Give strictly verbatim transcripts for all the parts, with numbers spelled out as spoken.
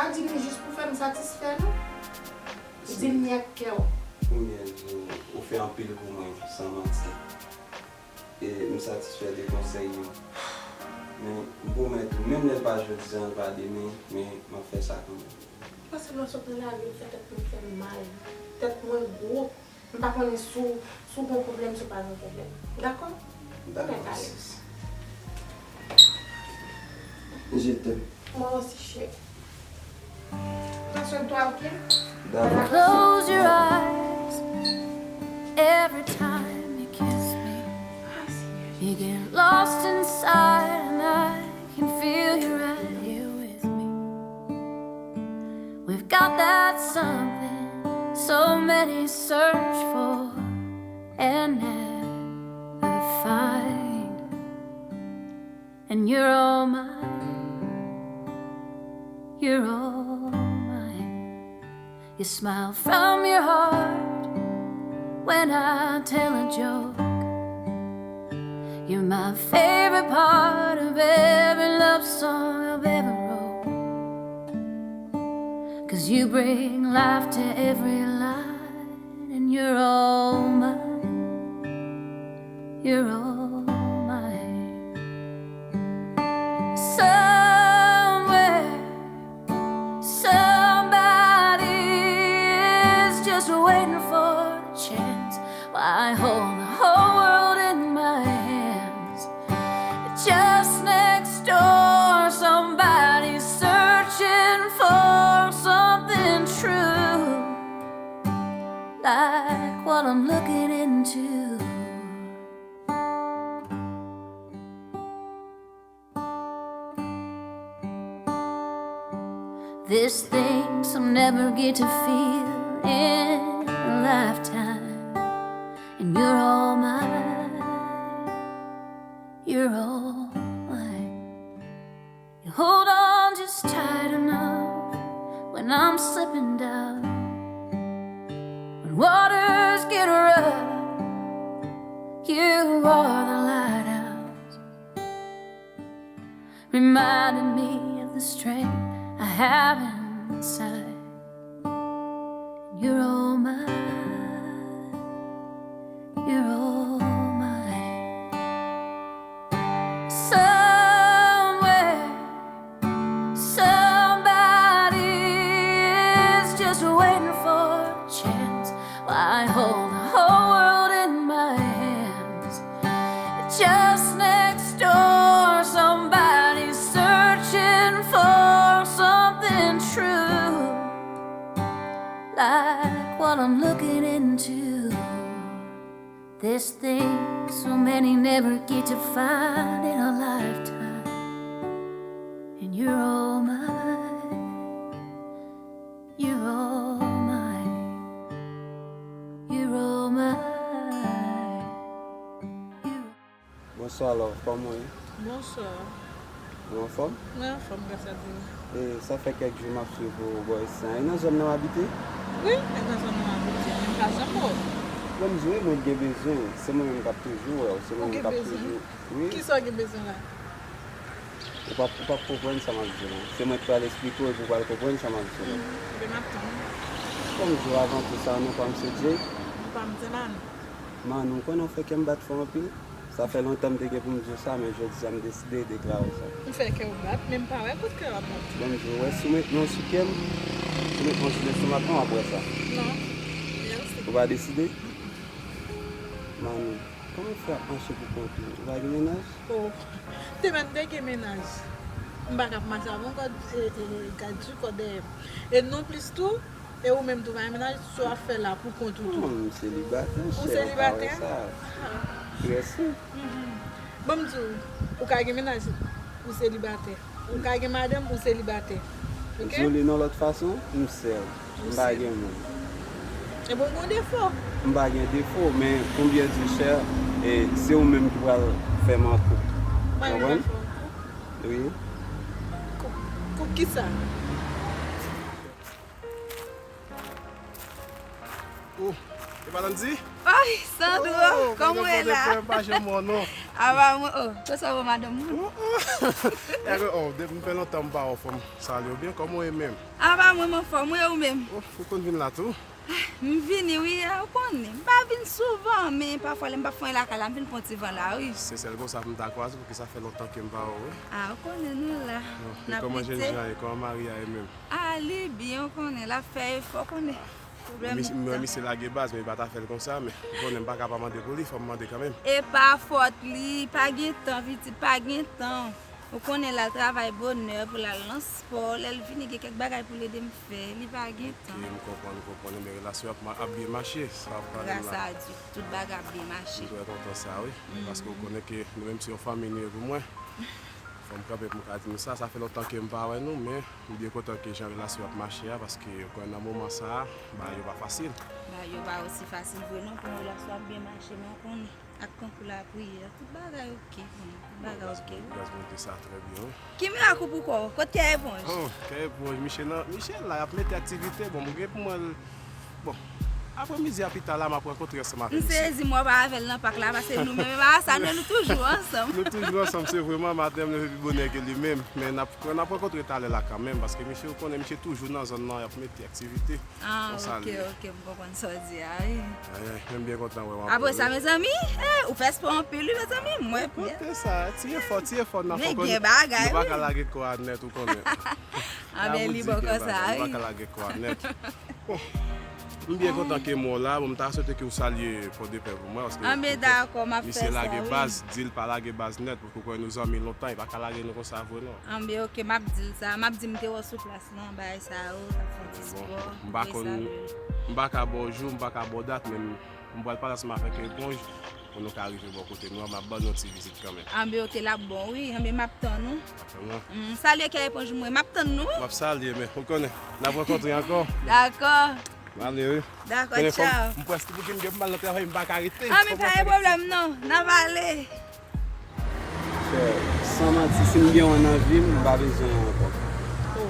Di m li jis pou fè m satisfè nou. Di m li ak kè w. Konbyen jou ou fè anpil pou mwen, san manti. E m satisfè de konsèy yo. Men m pwomèt ou, menm lè l pa jodi a, l pa demen, men m ap fè sa kanmenm. Paske lè w sot nan lari, w fè tèt mwen fè m mal. Tèt mwen gwo. M pa konnen si w, si w gen pwoblèm, si w pa gen pwoblèm. Dakò? Dakò, sis. Je t'aime. Moi aussi, chérie. Pran swen twa, ok? Dakò. Close your eyes every time you kiss me. You get lost inside and I can feel you right here with me. We've got that something so many search for and never find. And you're all mine, you're all mine. You smile from your heart when I tell a joke. You're my favorite part of every love song I've ever wrote. 'Cause you bring life to every line, and you're all mine, you're all mine. Somewhere somebody is just waiting for the chance. Why hold the whole world in my hands? Just next door, somebody's searching for something true, like what I'm looking into. There's things I'll never get to feel in a lifetime. And you're all mine, you're all mine. You hold on just tight enough when I'm slipping down. When waters get rough, you are the lighthouse. Reminding me of the strength I have inside. You're all mine, you're all mine. Somewhere, somebody is just waiting for a chance. Why hold the whole world in my hands? Just next door, somebody's searching for something true, like what I'm looking into. There's things so many never get to find in a lifetime. And you're all mine, you're all mine, you're all mine. Bonswa love, kòman w ye? Bonswa. Ou anfòm? Mwen anfòm, gras a Dye. E sa fè kèk jou m ap swiv ou bò isi a. E nan zòn nan w abite? Wi, e nan zòn nan m abite, men m pa janm wè w. Bon, m di w, mwen gen bezwen. Se mwen menm k ap toujou wè w. Se mwen menm k ap toujou. Wi. Kisa w gen bezwen la? Ou p ap, ou p ap konprann sa m ap di w la. Se mwen k pral esplike w epi w pral konprann sa m ap di w la. Enben, m ap tann. Bon, m di w avan tou sa, non pa m se Jay. Non pa m se Manou. Manou, ou konnen w fè kè m bat fò anpil. Sa fè lontan m te gen pou m di w sa, men jodi a m deside deklare w sa. M fè kè w bat, men m pa wè kote kè w ap bat. Bon, m di w, wè, si w met men w sou kè m, si w met men w sou lestomak mwen, w ap wè sa. Non. Mèsi. Ou pa deside? Mm-mm. Manou, kòman w fè ap mache pou kont ou? Ou pa gen mennaj? Oh, te menm te gen mennaj. M pa ka ap mache avè yon gad, e, e, gad di kò dèyè m. E non plis tou, e ou menm tou pa gen mennaj, sa w ap fè la pou kont ou tou? Non, m selibatè, chè, ou pa wè sa. Ou selibatè? Ah. Trè senp. Mhm. Bon, m di w, ou ka gen mennaj, ou selibatè. Ou ka gen madanm, ou selibatè. Ok? Di w li nan lòt fason, m sèl. M pa gen moun. Enben, ou gen defo. M pa gen defo, men konbyen di chè, e, se ou menm ki pral fè m an koup. Mwen menm pral fè w an koup? Wi. Koup, koup kisa? Oh, e pa Landy? Ay, Sandro, kòman w ye la? Oh, pa janm wè w non. Apa mwen, oh, konsa w ye madanm mwen? Oh, oh. Yake, oh, depi m fè lontan m pa wè w, fò m salye w byen, kòman w ye menm? Apa mwen, m anfòm, wi, ou menm? Oh, ou konn vin la tou? M vini, wi, a, ou konnen. M pa vin souvan, men pafwa lè m pa fè anyen lakay la, m vin pran ti van la, wi. Se sèl konsa pou m ta kwaze, poukisa fè lontan ke m pa wè w, wi. A, ou konnen nou la. Bon, n ap lite. E kòman jènjan ye, kòman mari a ye menm? A, li byen, ou konnen, l ap fè efò, ou konnen. Pwoblèm sa. Mwen, misye lage baz, men li pa ta fè l konsa, men ou konnen m pa ka pa mande pou li, fò m mande kanmenm. E pa fòt li, pa gen tan, pitit, pa gen tan. Ou konnen l al travay bonè pou l al nan spò, lè l vini gen kèk bagay pou l ede m fè, li pa gen tan. Ok, m konprann, m konprann, men relasyon ap, ap byen mache, sa ap pale m la. Gras a Dye, tout bagay ap byen mache. M trè kontan sa, wi, paske ou konnen ke nou menm se yon fanmi nou ye pou mwen. Fò m kanpe pou m ka di nou sa, sa fè lontan ke m pa wè nou, men m byen kontan ke jan relasyon ap mache a, paske ou konnen nan moman sa a, bagay yo pa fasil. Bagay yo pa osi fasil vre non, pou yon relasyon ap byen mache, men ou konnen, ak konkou lapriyè, tout bagay oke, bon, tout bagay oke. Gras Bondye, sa trè byen, wi. Ki mirak ou pou kò w? Kot kè eponj? Oh, kè eponj, misye nan, misye la, y ap mete aktivite, bon, m gen pou mwen, bon, aprè midi a pita la, m ap rankontre ansanm avè misye. M sezi m wè w pa avè l nan pak la, paske nou menm, e pa sa, nou, nou toujou ansanm. Nou toujou ansanm, se vre, m a madanm li pi bonè ke li menm, men n ap, n ap rankontre talè la kanmenm, paske misye, ou konnen, misye toujou nan zòn nan, y ap mete aktivite. Ah, ok, ok, m konprann sa w di a, wi. Ay, ay, men m byen kontan wè w ankò. Apre sa, mezanmi, eh, ou fè spò anpil, wi, mezanmi, mwen. Kote sa, ti efò, ti efò n ap fè. Men gen bagay, wi. Nou pa ka lage kò a nèt, ou konnen. Ah, men li bon konsa, wi. Nou pa ka lage kò a nèt. Bon, m byen kontan ke m wè w la. Bon, m ta swete ke w salye Pòdepè pou mwen, paske misye lage baz, di l pa lage baz nèt, paske ou konnen nou zanmi lontan, li pa ka lage nou konsa vre, non. Anben, ok, m ap di l sa. M ap di m te wè w sou plas lan, bagay sa yo, t ap fè ti spò, m pa konn, m pa ka ba w jou, m pa ka ba w dat, men m, m pral pale ansanm avèk eponj pou nou ka rive bò kote nou an, m ap ban nou yon ti vizit kanmenm. Anben, ok, l ap bon, wi. Anben, m ap tann ou. M ap tann ou. Mm, salye kè eponj mwen, m ap tann nou, wi. M ap salye, men ou konnen, n ap rankontre ankò. Dakò. M ale, wi. Dakò, tchaw. M prèske pou vin gen pou m al nan travay, m pa ka rete. Ah, men pa gen pwoblèm, non. N ap ale. Frè, san manti, si m gen yon nan vi m, m pa bezwen yon ankò. Oh.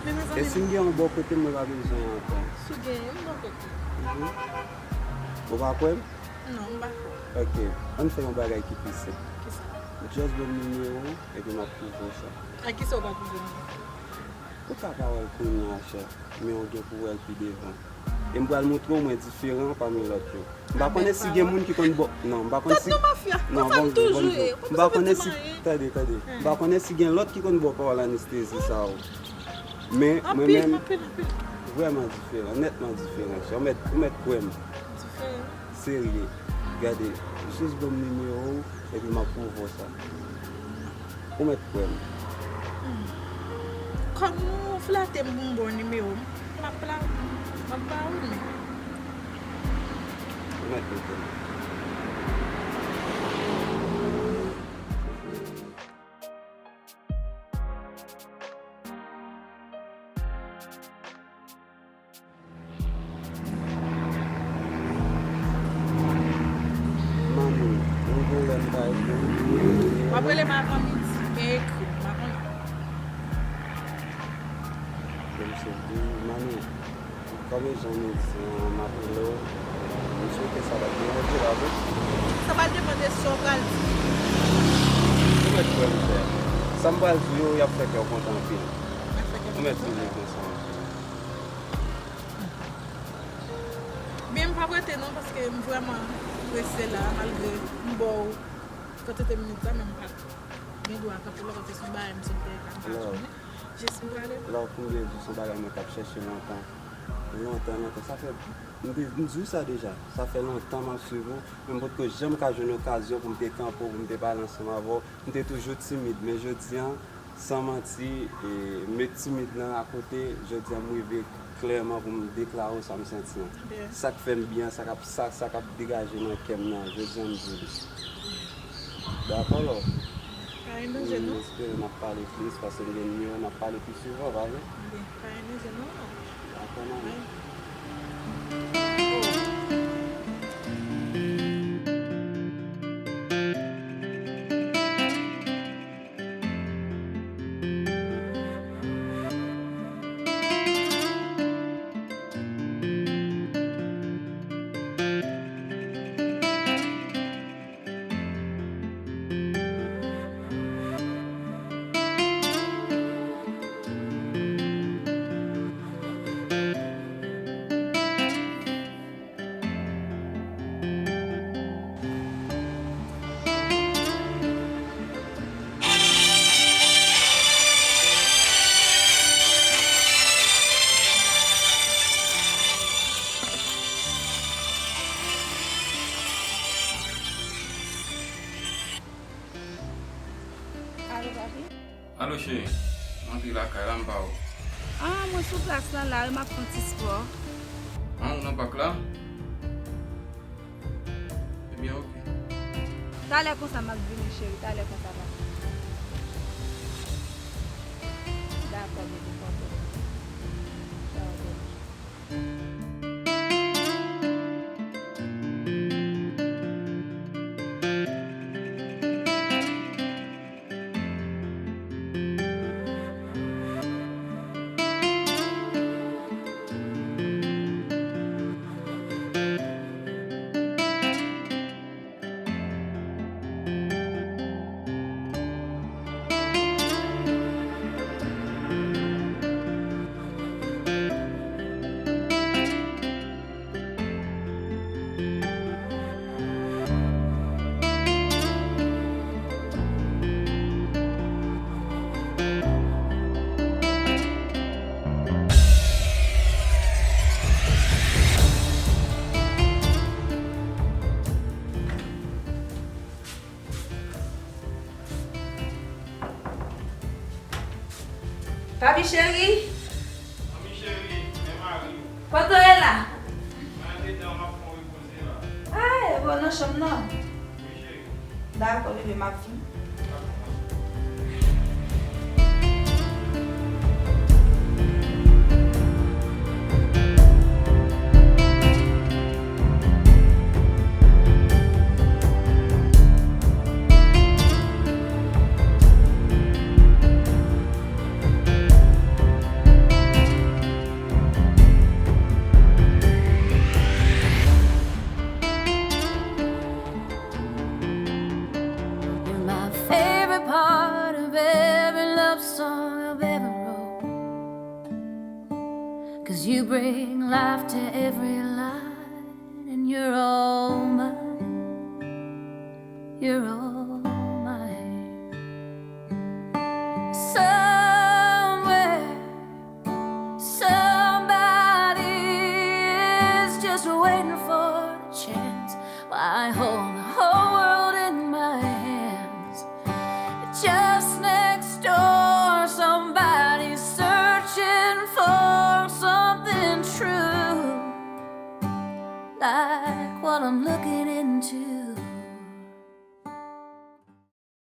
Men mezanmi. E si m gen yon bò kote m, mwen pa bezwen yon ankò. Si w gen yon bò kote. Mhm. Ou pa kwè m? Non, m pa kwè. Ok, ann fè yon bagay ki pi senp. Kisa? Just ban m nimewo w, epi m ap pwouve w sa. A kisa w pral pwouve m? Ou ka pa wè l kounye a, chè, men w gen pou wè l pi devan. E m pral montre w mwen diferan pami lòt yo. M pa konnen si gen moun ki konn ba w, non, m pa konnen si, non, bon, bon, m pa konnen si, tande, tande. M pa konnen si gen lòt ki konn ba w pawòl anestezi sa yo. Men, mwen menm, vrèman diferan, nètman diferan, chè. Ou mèt, ou mèt kwè m. Diferan? Serye. Gade, jis ban m nimewo w, epi m ap pwouve w sa. Ou mèt kwè m. Hmm. Kòm ou flate m pou m ba w nimewo m, m ap la, m ap ba ou l, men. Ou mèt kwè m. Mami, m gen lè m pa ekri w. W ap rele m avan midi, men ekri m, m pa konnen. Bon, m se di, mami, kòm e jan nou di an, m ap rele w, m swete sa pa t deranje w, pa vre? Sa pral depann de sa w pral di. Ou mèt kwè m, frè. Sa m pral di yo, y ap fè kè w kontan anpil. Ou mèt di li konsa. Men m p ap rete non, paske m vrèman prese la, malgre m ba w kantite minit la, men m pa t gen dwa kanpe la, paske se yon bagay m sot te ka m pa tounen. Jis m prale. Love, pou m byen di w, se yon bagay mwen t ap chèche lontan. Lontan, lontan. Sa fè, m te, m di w sa deja. Sa fè lontan m ap swiv ou, men m potko janm ka jwenn okazyon pou m te kanpe w, pou m te pale ansanm avè w. M te toujou timid, men jodi a, san manti, e, met timid lan akote, jodi a m rive klèman pou m deklare w sa m santi an. Sa k fè m byen, sa k ap, sa, sa k ap degaje nan kè m nan, jodi a m di w li. Dakò, love? Pa gen danje, non. M espere n ap pale plis, paske m gen nimewo w, n ap pale pi souvan, pa vre? Byen, pa gen danje, non. Dakò, mami. Alo cheri, m antre lakay la, m pa wè w. Ah, mwen sou plas lan la wi, m ap fè yon ti spò. Ah, ou nan pak la? Ebyen, oke. Talè konsa m ap vini, cheri, talè konsa, papa. Dakò, bebe, pa pwoblèm. Tchaw, bebe. Papi cheri. Manmi cheri, men mari w. Kote w ye la? Mwen andedan, m ap fè yon repoze la. Ah, e bon nan chanm nan. Wi cheri. Dakò, bebe, m ap vini. You're my favorite part of every love song I've ever wrote. 'Cause you bring life to every line, and you're all mine. You're all